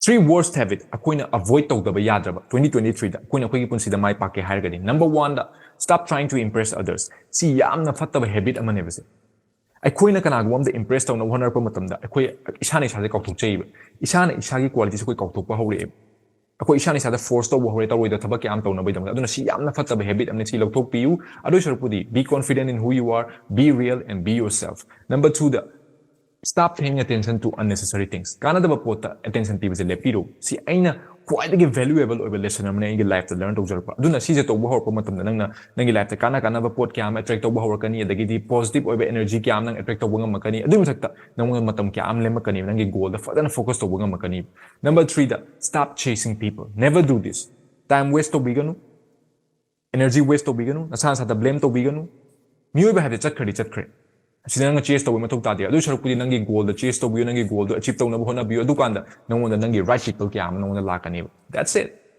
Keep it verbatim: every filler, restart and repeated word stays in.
Three worst habit ꯑꯩꯈꯣꯏꯅ avoid ꯇꯧꯗꯕ ꯌꯥꯗ꯭ꯔꯕ twenty twenty-threeꯗ ꯑꯩꯈꯣꯏꯅ ꯑꯩꯈꯣꯏꯒꯤ ꯄꯨꯟꯁꯤꯗ ꯃꯥꯏ ꯄꯥꯛꯀꯦ ꯍꯥꯏꯔꯒꯗꯤ, number oneꯗ, stop trying to impress others. ꯁꯤ ꯌꯥꯝꯅ ꯐꯠꯇꯕ habit ꯑꯃꯅꯦꯕ ꯁꯦ꯫ ꯑꯩꯈꯣꯏꯅ ꯀꯅꯥꯒꯨꯝꯕ ꯑꯝꯗ impress ꯇꯧꯅꯕ ꯍꯣꯠꯅꯔꯛꯄ ꯃꯇꯝꯗ ꯑꯩꯈꯣꯏ ꯏꯁꯥꯅ ꯏꯁꯥꯁꯦ ꯀꯥꯎꯊꯣꯛꯆꯩꯕ꯫ ꯏꯁꯥꯅ ꯏꯁꯥꯒꯤ qualities ꯑꯩꯈꯣꯏ ꯀꯥꯎꯊꯣꯛꯄ ꯍꯧꯔꯛꯑꯦꯕ꯫ ꯑꯩꯈꯣꯏ ꯏꯁꯥꯅ ꯏꯁꯥꯗ force ꯇꯧꯕ ꯍꯧꯔꯦ ꯇꯧꯔꯣꯏꯗ ꯊꯕꯛ ꯀꯌꯥ ꯑꯃ ꯇꯧꯅꯕꯒꯤꯗꯃꯛꯇ꯫ ꯑꯗꯨꯅ ꯁꯤ ꯌꯥꯝꯅ ꯐꯠꯇꯕ habit ꯑꯃꯅꯤ, ꯁꯤ ꯂꯧꯊꯣꯛꯄꯤꯌꯨ꯫ ꯑꯗꯨ ꯁꯔꯨꯛꯄꯨꯗꯤ, be confident in who you are, be real and be yourself. Number twoꯗ, stop paying attention to unnecessary things. ꯀꯥꯟꯅꯗꯕ ꯄꯣꯠꯇ attention ꯄꯤꯕꯁꯦ ꯂꯦꯞꯄꯤꯔꯣ꯫ ꯁꯤ ꯑꯩꯅ ꯈ꯭ꯋꯥꯏꯗꯒꯤ valuable ꯑꯣꯏꯕ lesson ꯑꯃꯅꯤ ꯑꯩꯒꯤ lifeꯇ learn ꯇꯧꯖꯔꯛꯄ꯫ ꯑꯗꯨꯅ ꯁꯤꯁꯦ ꯇꯧꯕ ꯍꯧꯔꯛꯄ ꯃꯇꯝꯗ ꯅꯪꯅ ꯅꯪꯒꯤ lifeꯇ ꯀꯥꯟꯅ ꯀꯥꯟꯅꯕ ꯄꯣꯠ ꯀꯌꯥ ꯑꯃ attract ꯇꯧꯕ ꯍꯧꯔꯛꯀꯅꯤ, ꯑꯗꯒꯤꯗꯤ positive ꯑꯣꯏꯕ energy ꯀꯌꯥ ꯑꯃ ꯅꯪ attract ꯇꯧꯕ ꯉꯝꯃꯛꯀꯅꯤ꯫ ꯑꯗꯨꯒꯤ ꯃꯊꯛꯇ ꯅꯪꯉꯣꯟꯗ ꯃꯇꯝ ꯀꯌꯥ ꯑꯃ ꯂꯦꯝꯃꯛꯀꯅꯤ, ꯅꯪꯒꯤ goalꯗ ꯐꯖꯅ focus ꯇꯧꯕ ꯉꯝꯃꯛꯀꯅꯤ꯫ Number threeꯗ, stop chasing people. Never do this. Time waste ꯇꯧꯕꯤꯒꯅꯨ, energy waste ꯇꯧꯕꯤꯒꯅꯨ, ꯅꯁꯥ ꯅꯁꯥꯗ blame ꯇꯧꯕꯤꯒꯅꯨ꯫ ꯃꯤꯑꯣꯏꯕ ꯍꯥꯏꯕꯁꯦ ꯆꯠꯈ꯭ꯔꯗꯤ ꯆꯠꯈ꯭ꯔꯦ, ꯑꯁꯤꯗ ꯅꯪꯅ chase ꯇꯧꯕꯒꯤ ꯃꯊꯧ ꯇꯥꯗꯦ꯫ ꯑꯗꯨ ꯁꯔꯨꯛꯄꯨꯗꯤ ꯅꯪꯒꯤ goalꯗ chase ꯇꯧꯕꯤꯌꯨ, ꯅꯪꯒꯤ goalꯗꯨ achieve ꯇꯧꯅꯕ ꯍꯣꯠꯅꯕꯤꯌꯨ꯫ ꯑꯗꯨꯀꯥꯟꯗ ꯅꯪꯉꯣꯟꯗ ꯅꯪꯒꯤ right people ꯀꯌꯥ ꯑꯃ ꯅꯪꯉꯣꯟꯗ ꯂꯥꯛꯀꯅꯦꯕ꯫ That's it.